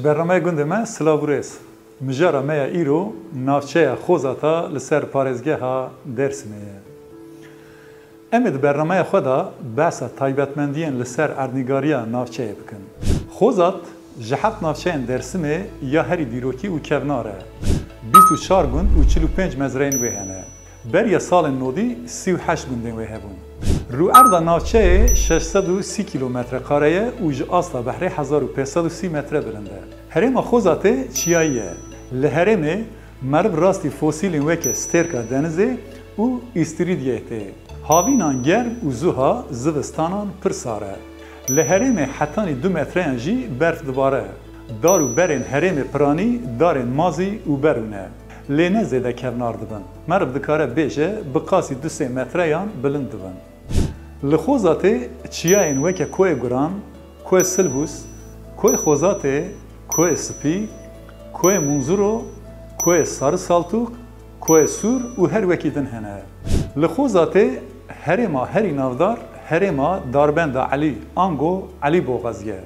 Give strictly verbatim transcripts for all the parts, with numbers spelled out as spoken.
Bernameya gundê me, silav û rêz. Mijara me ya îro navçeya Xozata li ser parêzgeha Dêrsimê ye. Em ê di bernameya xwe de behsa taybetmendiyên li ser erdnîgariya navçeyê bikin. Xozat ji heft navçeyên Dêrsimê ya herî dîrokî û kevnar e. Bîst û çar gund û çil û pênc mezreyên wê hene. Beriya salên nodî sî û heşt gundên wê hebûn. Rûerda navçeyê şeş sed û sî kîlometre kare ye û ji asta behrê hezar û pênc sed û sî metre bilind e. Herêma Xozatê çiyayî ye. Li herêmê meriv rastî fosîlên weke stêrka denizê û îstîrîdiyê tê. Havînan germ û zuha zivistanan pir sar e. Li herêmê hetanî du metreyan jî berf dibare. Dar û berên herêmê piranî darên mazî û berû ne. Lê ne zêde kevnar dibin. Meriv dikare bêje bi qasî du sê metreyan bilind dibin. Li Xozatê çiyayên weke Koyê Guran, Koyê Silbûs, Koyê Xozatê, Koyê Spî, Koyê Munzuro, Koyê Sarı Saltuk, Koyê Sûr û her wekî din hene. Li Xozatê herêma herî navdar herêma Darbenda Elî, ango Elî Boğaz ye.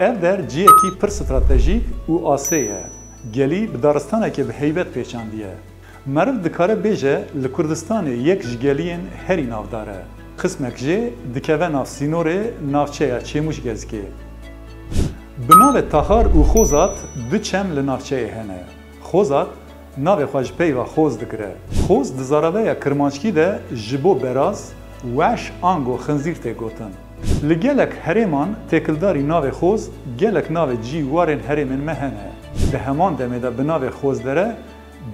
Ev der ciyekî pir stratejîk û asê ye. Gelî bi daristanekê bi heybet pêçandiye. Meriv dikare bêje li Kurdistanê yek ji geliyên herî navdar e. Qismek jê dikeve nav sînorê navçeya Çêmûşgezikê. Bi navê Tahar û Xozat du çem li navçeyê hene. Xozat navê xwe ji peyva xoz digire. Xoz di zaraveya kirmanckî de ji bo beraz, weş ango xinzîr tê gotin. Li gelek herêman têkildarî navê xoz, gelek navê cî warên herêmên me hene. Di heman demê de bi navê Xozdere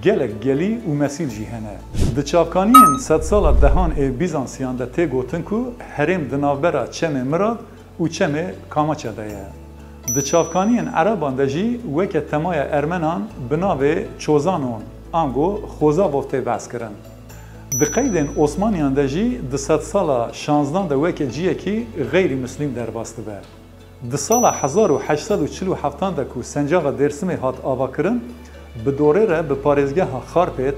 gelek gelî û mesîl jî hene. Di çavkaniyên sedsala dehan ê Bîzansiyan de tê gotin ku herêm di navbera Çemê Mirad û Çemê Kamaça de ye. Di çavkaniyên Ereban de jî weke temaya Ermenan bi navê Çozanon, ango Xozavov tê behs kirin. Di qeydên Osmaniyan de jî di sedsala şanzdan de weke ciyekî xeyrî mislîm derbas dibe. Di sala hezar û heşt sed û çil û heftan de ku sencaxa Dêrsimê hat avakirin, bi dorê re bi parêzgeha Xarpêt,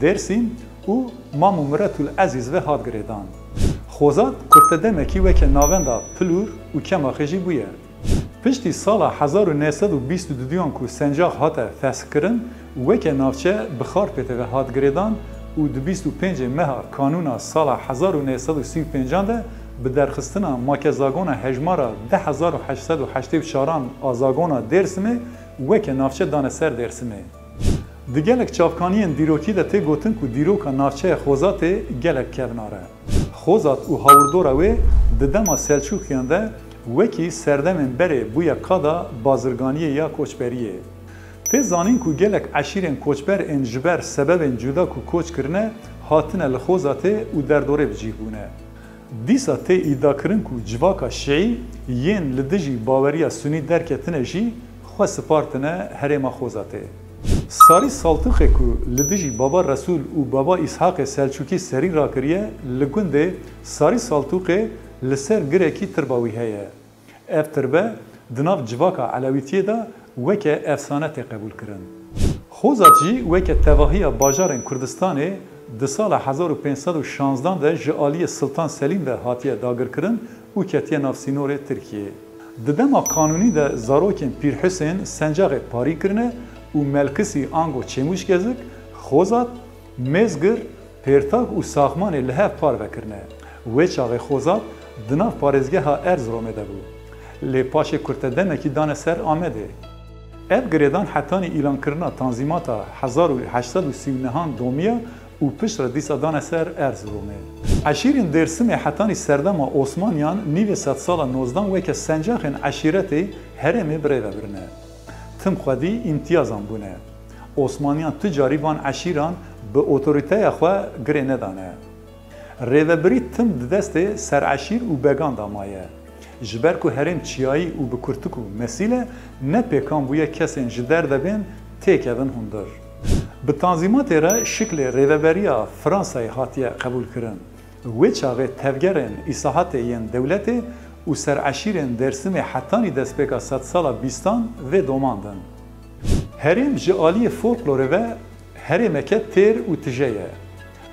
Dêrsim û Mam û Miretûl Ezîz ve hat girêdan. Xozat kurtedemekî weke navenda Pilûr û Kemaxê jî bûye. Piştî sala hezar û neh sed û bîst û duduyan ku sencax hate feshkirin, weke navçe bi Xarpêtê ve hat girêdan û di bîst û pêncê meha Kanûna sala hezar û neh sed û sî û pêncan de bi derxistina makezagona hejmara deh hezar û heşt sed û heştê û çaran a zagona Dêrsimê weke navçe dane ser Dêrsimê. Di gelek çavkaniyên dîrokî de tê gotin ku dîroka navçeya Xozatê gelek kevnar e. Xozat û hawirdora wê di dema Selçûkiyan de wekî serdemên berê bûye qada bazirganiyê ya koçberiyê. Tê zanîn ku gelek eşîrên koçber ên ji ber sebebên cuda ku koç kirine, hatine li Xozatê û derdorê bi cih bûne. Dîsa tê îdiakirin ku civaka şîî yên li dijî baweriya sunî derketine jî xwe spartine herêma Xozatê. Sarî Saltûqê ku li dijî Baba Resûl û Baba Îshaqê Selçûkî serî rakiriye, li gundê Sarî Saltûqê li ser girekî tirba wî heye. Ev tirbe di nav civaka Elewîtiyê de weke efsane tê qebûlkirin. Xozat jî weke tevahiya bajarên Kurdistanê di sala hezar û pênc sed û şanzdan de ji aliyê Siltan Selîm ve hatiye dagirkirin û ketiye nav sînorê Tirkiyê. Di dema kanûnî de zarokên Pîr Husên sencaxê parî kirine û Melkisî ango Çêmûşgezik, Xozat, Mêzgir, Pêrtak û Saxmanê li hev parve kirine. Wê çaxê Xozat di nav parêzgeha Erziromê de bû. Lê paşê kurtedemekî dane ser Amedê. Ev girêdan hetanî îlankirina Tanzîmata hezar û heşt sed û sî û nehan domiya û piştre dîsa dane ser Erziromê. Eşîrên Dêrsimê hetanî serdema Osmaniyan nîvê sedsala nozdan weke sencaxên eşîretê herêmê bi rê ve birine. Tim xwedî îmtiyazan bûne. Osmaniyan tu carî van eşîran bi otorîteya xwe girê nedane. Rêvebirî tim di destê sereşîr û began de maye. Ji ber ku herêm çiyayî û bi kurtik û mesîl e, ne pêkan bûye kesên ji derde bên têkevin hundir. Bi tanzîmatê re şiklê rêveberiya Fransayê hatiye qebûlkirin. Wê çaxê tevgerên îsahatê yên dewletê û sereşîrên Dêrsimê hetanî destpêka sedsala bîstan vê domandin. Herêm ji aliyê folklorê ve herêmeke têr û tije ye.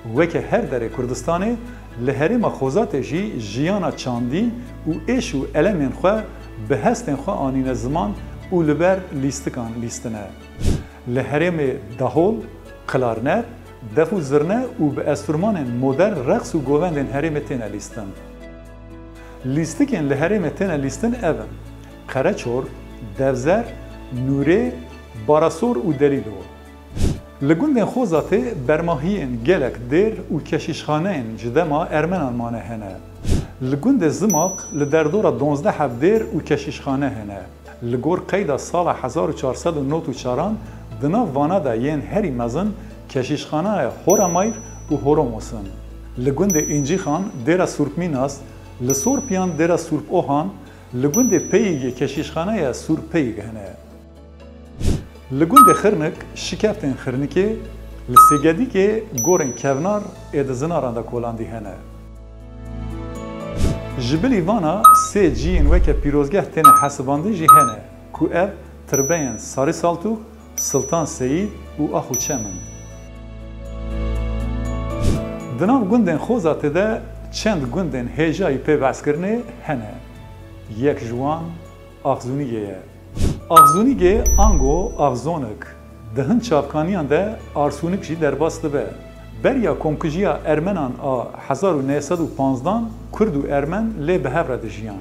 Weke her derê Kurdistanê, li herêma Xozatê jî jiyana çandî û êş û elemên xwe bi hestên xwe anîne ziman û li ber lîstikan lîstine. Li herêmê dahol, klarnet, def û zirne û bi enstrûmanên modern reqs û govendên herêmê têne lîstin. Lîstikên li herêmê têne lîstin ev in: qereçor, devzer, nûrê, barasor û delîlo. Li gundên Xozatê bermahiyên gelek dêr û keşîşxaneyên ji dema ermenan mane hene. Li gundê Zimaq li derdora duwazdeh heb dêr û keşîşxane hene. Li gor qeyda sala hezar û çar sed û nod û çaran di nav vana de yên herî mezin keşîşxanaya Horamayr û Horomos in. Li gundê Încîxan dêra Sûrpmînas, li Sorpiyan dêra Sûrpohan, li gundê Peyîgê keşîşxaneya Sûrpeyîg hene. Li gundê Xirnik şikeftên Xirnikê, li Sêgedîkê gorên kevnar ê di zinaran de kolandî hene. Ji bilî vana sê ciyên weke pîrozgeh têne hesibandin jî hene ku ev tirbeyên Sarî Saltûk, Siltan Seyîd û Ax û Çem in. Di nav gundên Xozatê de çend gundên hêjayî pê behskirinê hene. Yek ji wan Axzûnîgê ye. Axzûnîgê ango Axzonik, di hin çavkaniyan de Arsûnik jî derbas dibe. Beriya komkujiya Ermenan a hezar û neh sed û panzdan Kurd û Ermen lê bi hev re dijiyan.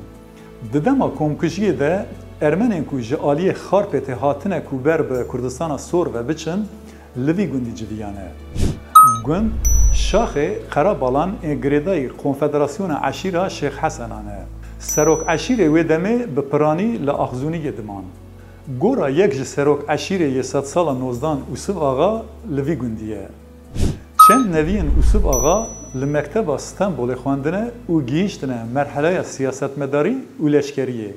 Di dema komkujiyê de Ermenên ku ji aliyê Xarpêtê hatine ku ber bi Kurdistana Sor ve biçin, li vî gundî civiyane. Gund, şaxê Qerebalan ê girêdayî Konfederasyona Eşîra Şêx Hesenan e. Serok eşîrê wê demê bi piranî li Axzûnîgê diman. Gora yek ji serok eşîrê yê sedsala nozdan Ûsiv Axa li vî gundî ye. Çend neviyên Ûsiv Axa li Mekteba Stenbolê xwendine û gihîştine merheleya siyasetmedarî û leşkeriyê.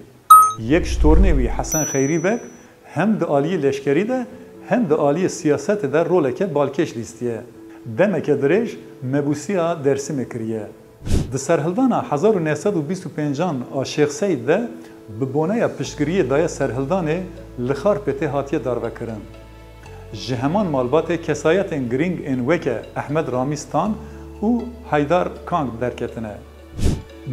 Yek ji tornê wî Hesen Xeyrî Beg hem di aliyê leşkerî de hem di aliyê siyasetê de roleke balkêş lîstiye. Demeke dirêj mebûsiya Dêrsimê kiriye. Di serhildana hezar û neh sed û bîst û pêncan a Şêx Seîd de bi boneya piştgiriyê daye serhildanê li Xarpêtê hatiye darvekirin. Ji heman malbatê kesayetên girîng ên weke Ehmed Ramî Stan û Haydar Kang derketine.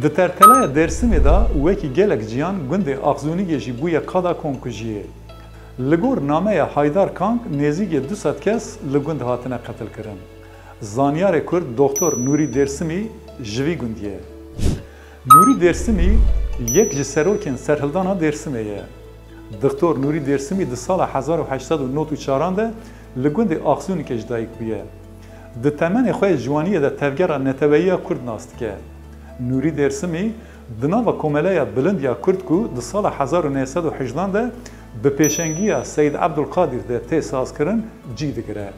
Di tertelaya Dêrsimê de wekî gelek ciyan gundê Axzûnîgê jî bûye qada komkujiyê. Li gor nameya Haydar Kang nêzîkê du sed kes li gund hatine qetilkirin. Zanyarê Kurd Doktor Nûrî Dêrsimî ji vî gundî ye. Nûrî Dêrsimî yek ji serokên serhildana Dêrsimê ye. Doktor Nûrî Dêrsimî di sala hezar û heşt sed û nod û çaran de li gundê Axzûnîkê ji dayik bûye. Di temenê xwe yê ciwaniyê de tevgera neteweyiya Kurd nas dike. Nûrî Dêrsimî di nava Komeleya Bilind ya Kurd ku di sala hezar û neh sed û hejdan de bi pêşengiya Seyîd Ebdulqadîr de tê sazkirin, cî digire.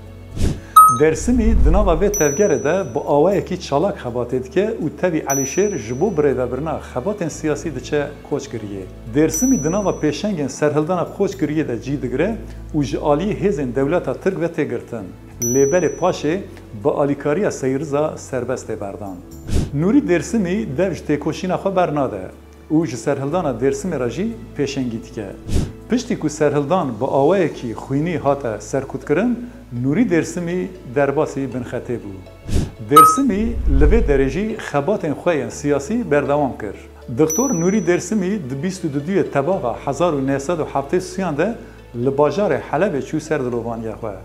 Dêrsimî di nava vê tevgerê de bi awayekî çalak xebatê dike û tevî Elîşêr ji bo birêvebirina xebatên siyasî diçe Koçgiriyê. Dêrsimî di nava pêşengên serhildana Koçgiriyê de cî digire û ji aliyê hêzên dewleta Tirk ve tê girtin. Lê belê paşê bi alîkariya Seyîd Riza serbest tê berdan. Nûrî Dêrsimî dev ji têkoşîna xwe bernade û ji serhildana Dêrsimê re jî pêşengî dike. Piştî ku serhildan bi awayekî xwînî hate serkutkirin, Nûrî Dêrsimî derbasî binxetê bû. Dêrsimî li vê derê jî xebatên xwe yên siyasî berdewam kir. Doktor Nûrî Dêrsimî di bîst û duyê Tebaxa hezar û neh sed û heftê û sêyan de li bajarê Helebê çû ser dilovaniya xwe.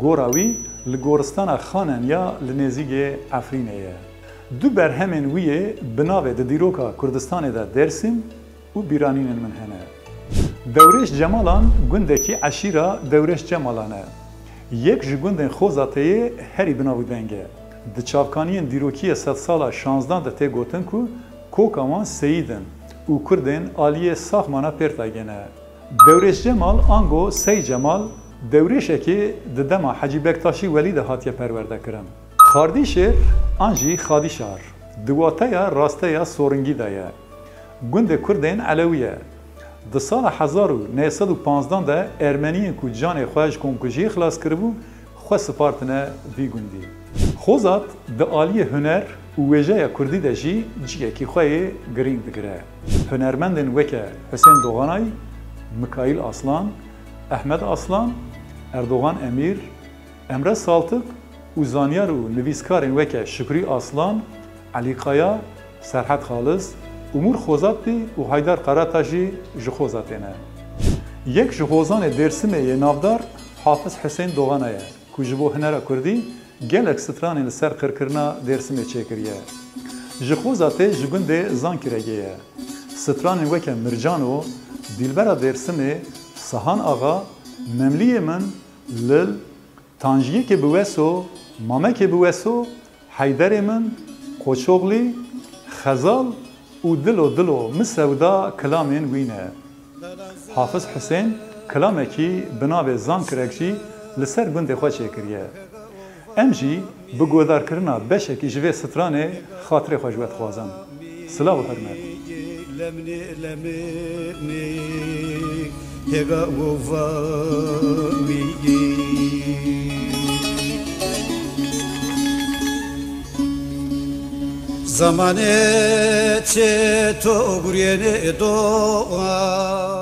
Gora wî li goristana Xanen ya li nêzîkê Efrînê ye. Du berhemên wî yê bi navê Di Dîroka Kurdistanê de Dêrsim û Bîranînên Min hene. Dewrêş Cemalan gundekî eşîra Dewrêş Cemalan e. Yek ji gundên Xozatê yê herî bi nav û deng e. Di çavkaniyên dîrokî yê sedsala şanzdan de tê gotin ku koka wan Seyîd in û Kurdên aliyê Saxmana Pêrtaygê ne. Dewrêş Cemal ango Sey Cemal, dewrêşekê di dema Hecî Bektaşî Welî de hatiye perwerdekirin. Xardîşêr an jî Xadîşar di wateya raste ya soringî de ye. Gundê Kurdên Elewî ye. Di sala hezar û neh sed û panzdan de Ermeniyên ku canê xwe ji komkujiyê xilas kiribû, xwe spartine vî gundî. Xozat di aliyê huner û wêjeya kurdî de jî cihekî xwe yê girîng digire. Hunermendên weke Husên Doğanay, Mikaîl Aslan, Ehmed Aslan, Erdogan Emîr, Emre Saltik û zanyar û nivîskarên weke Şukrî Aslan, Elî Kaya, Serhet Xalis, Umur Xozatbî û Haydar Karataş jî ji Xozatê ne. Yek ji hozanê Dêrsimê yê navdar Hafiz Husên Doxana ye, ku ji bo hunera kurdî gelek stranên li ser qirkirina Dêrsimê çêkiriye. Ji xoza tê ji gundê Zankiregê ye. Stranên weke Mircano, Dîlbera Dêrsimê, Sahan Axa, Memliyê min, Lil, Tanjiyekê bi Weso, Mamekê bi Weso, Heyderê min, Qoçoxlî, Xezal û Dilo Dilo mi sewda kilamên wî ne. Hafiz Husên kilamekî bi navê Zankirek jî li ser gundê xwe çêkiriye. Em jî bi guhdarkirina beşekî ji vê stranê xatirê xwe ji we dixwazin. Silav û hurmet. Zamanê çê to guriyene doğa.